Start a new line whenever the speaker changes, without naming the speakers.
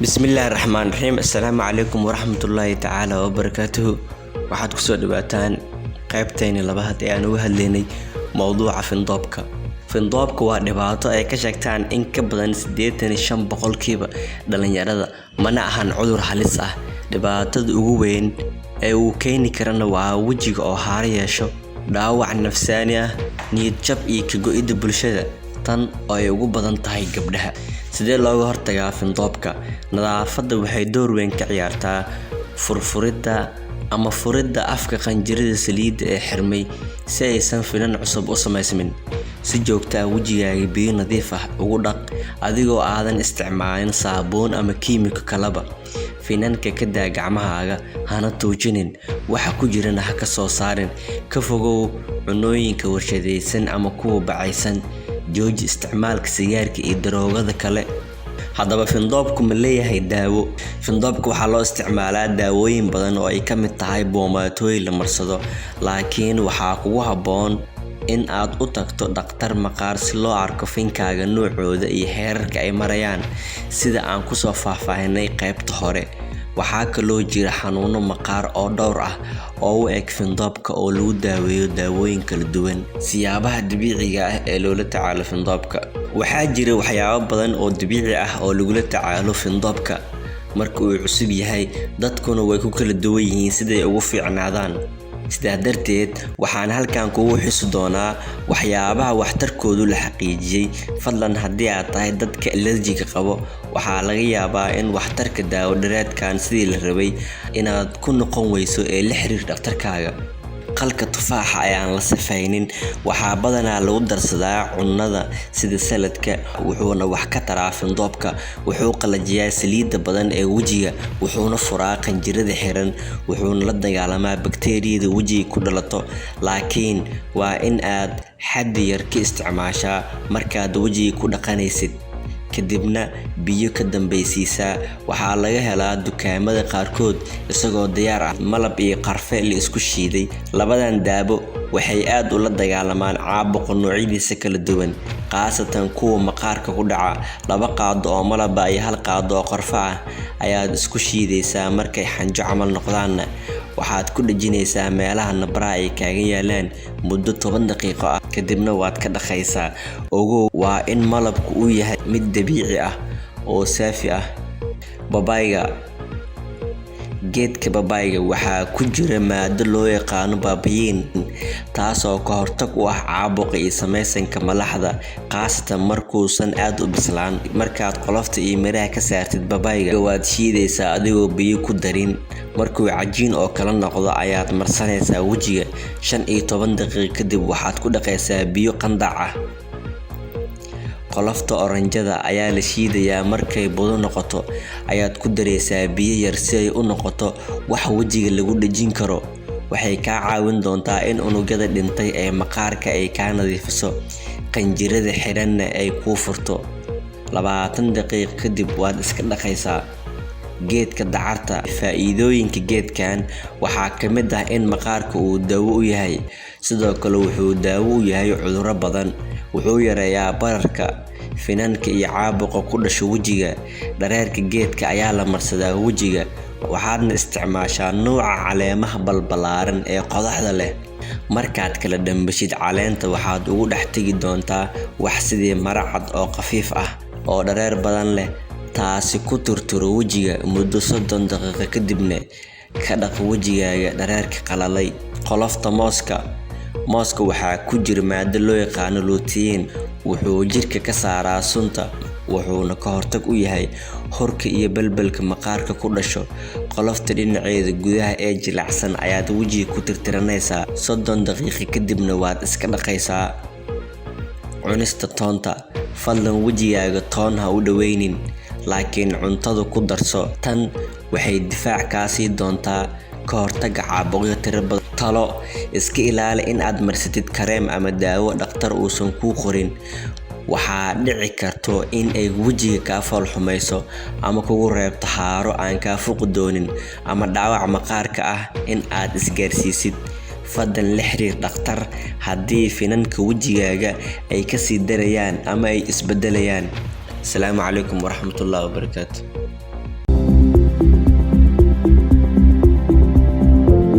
Bismillaahi Raxmaani Raxiim. Assalaamu calaykum waraxmatullaahi tacaala wabarakaatuhu. Waxaad kusoo dhawaataan qaybtayni labaad ee aan uga hadlaynay mowduuca findoobka. Findoobka waa dhibaato ay ka sheegtaan in ka badan 85% dhalinyarada, mana ahan cudur halis ah. Dhibaatada ugu weyn ee uu keeni karana waa wejiga oo haaro yeesho, dhaawac nafsaani ah, niyad jab iyo ka go'idda bulshada, tan oo ay ugu badan tahay gabdhaha. Sidee looga hortagaa findoobka? Nadaafadda waxay door weyn ka ciyaartaa furfuridda ama furidda afka qanjirada saliidda ee xirmay si aysan finan cusub u samaysmin. Si joogto ah wejigaaga biyo nadiif ah ugu dhaq adigoo aadan isticmaalin saabuun ama kiimiko kalaba. Finanka ka daa gacmahaaga, hana tuujinin, waxa ku jirana ha ka soo saarin. Ka fogow cunnooyinka warshadaysan ama kuwa bacaysan. Jooji isticmaalka sigaarka iyo daroogada kale. Haddaba, findoobku ma leeyahay daawo? Findoobka waxaa loo isticmaalaa daawooyin badan oo ay ka mid tahay boomaatooyin la marsado, laakiin waxaa kugu habboon in aad u tagto dhakhtar maqaar si loo arko finkaaga noocooda iyo heerarka ay marayaan, sida aan kusoo faahfaahinay qaybta hore. Waxaa kaloo jira xanuuno maqaar oo dhowr ah oo u eg findoobka oo lagu daaweeyo daawooyin kala duwan. Siyaabaha dabiiciga ah ee loola tacaalo findoobka. Waxaa jira waxyaabo badan oo dabiici ah oo lagula tacaalo findoobka marka uu cusub yahay, dadkuna way ku kala duwan yihiin siday ugu fiicnaadaan. Sidaa darteed, waxaan halkan kugu xusi doonaa waxyaabaha waxtarkoodu la xaqiijiyay. Fadlan, haddii aad tahay dadka allergy-ga qabo, waxaa laga yaabaa in waxtarka daawo dhireedkan sidii la rabay inaad ku noqon weyso ee la xiriir dhakhtarkaaga. Qalka tufaaxa ayaan la safaynin waxaa badanaa lagu darsadaa cunnada sida saladka, wuxuuna wax ka taraa findoobka. Wuxuu qalajiyaa saliidda badan ee wejiga, wuxuuna furaa qanjirada xiran, wuxuuna la dagaalamaa bakteeriyada wejiga ku dhalato, laakiin waa in aad xaddi yar ka isticmaashaa markaad wejiga ku dhaqanaysid, kadibna biyo ka dambaysiisaa. Waxaa laga helaa dukaamada qaarkood isagoo diyaar ah. Malab iyo qarfe la isku shiiday, labadan daabo waxay aad ula dagaalamaan caabuqa noocyadiisa kala duwan, khaasatan kuwa maqaarka ku dhaca. 2 qaado oo malab ah iyo 1 qaado oo qarfe ah ayaad isku shiidaysaa. Markay xanjo camal noqdaanna, waxaad ku dhejinaysaa meelaha nabraha ay kaaga yaalaan muddo 10 daqiiqo ah, kadibna waad ka dhaqaysaa. Ogow, waa in malabku uu yahay mid dabiici ah oo saafi ah. Babayga. Geedka babayga waxaa ku jira maado loo yaqaano papain, taasoo ka hortag u ah caabuqa iyo samaysanka malaxda, khaasatan markuusan aad u bislaan. Markaad qolofta iyo miraha ka saartid babayga, waad shiidaysaa adigoo biyo ku darin. Markuu cajiin oo kale noqdo ayaad marsanaysaa wejiga. 15 daqiiqo kadib waxaad ku dhaqaysaa biyo qandac ah. Qolofta oranjada ayaa la shiidayaa. Markay budo noqoto ayaad ku daraysaa biyo yar si ay u noqoto wax wejiga lagu dhejin karo. Waxay kaa caawin doontaa in unugyada dhintay ee maqaarka ay kaa nadiifiso, qanjirada xiranna ay kuu furto. 20 daqiiqo kadib waad iska dhaqaysaa. Geedka dacarta. Faa'iidooyinka geedkan waxaa ka mid ah in maqaarka uu daawo u yahay. Sidoo kale wuxuu daawo u yahay cudurro badan. Wuxuu yareeyaa bararka, finanka iyo caabuqa ku dhasho wejiga. Dhareerka geedka ayaa la marsadaa wejiga, waxaadna isticmaashaa nuuca caleemaha balbalaaran ee qodaxda leh. Markaad kala dhambashid caleenta, waxaad ugu dhex tegi doontaa wax sidii maro cad oo khafiif ah oo dhareer badan leh. Taasi ku tirtiro wejiga muddo 30 daqiiqo, kadibna ka dhaq wejigaaga dhareerka qalalay. Qolofta mooska. Mooska waxaa ku jira maado loo yaqaano lutein. Wuxuu jirka ka saaraa sunta, wuxuuna ka hortag u yahay hurka iyo balbalka maqaarka ku dhasho. Qolofta dhinaceeda gudaha ee jilicsan ayaad wejiga ku tirtiranaysaa. 30 daqiiqo kadibna waad iska dhaqaysaa. Cunista toonta. Fadlan wejigaaga toon ha u dhaweynin, laakiin cuntada ku darso. Tan waxay difaac kaa siin doontaa ka hortagga caabuqyo tiro badan. Talo: iska ilaali in aad marsatid kareem ama daawo dhakhtar uusan kuu qorin. Waxaa dhici karto in ay wejiga kaa fool xumayso ama kugu reebto haaro aan kaa fuqi doonin ama dhaawac maqaarka ah in aad isgaarsiisid. Fadlan la xiriir dhakhtar haddii finanka wejigaaga ay ka sii darayaan ama ay isbeddelayaan. Asalaamu calaykum waraxmatullaahi wabarakaatu.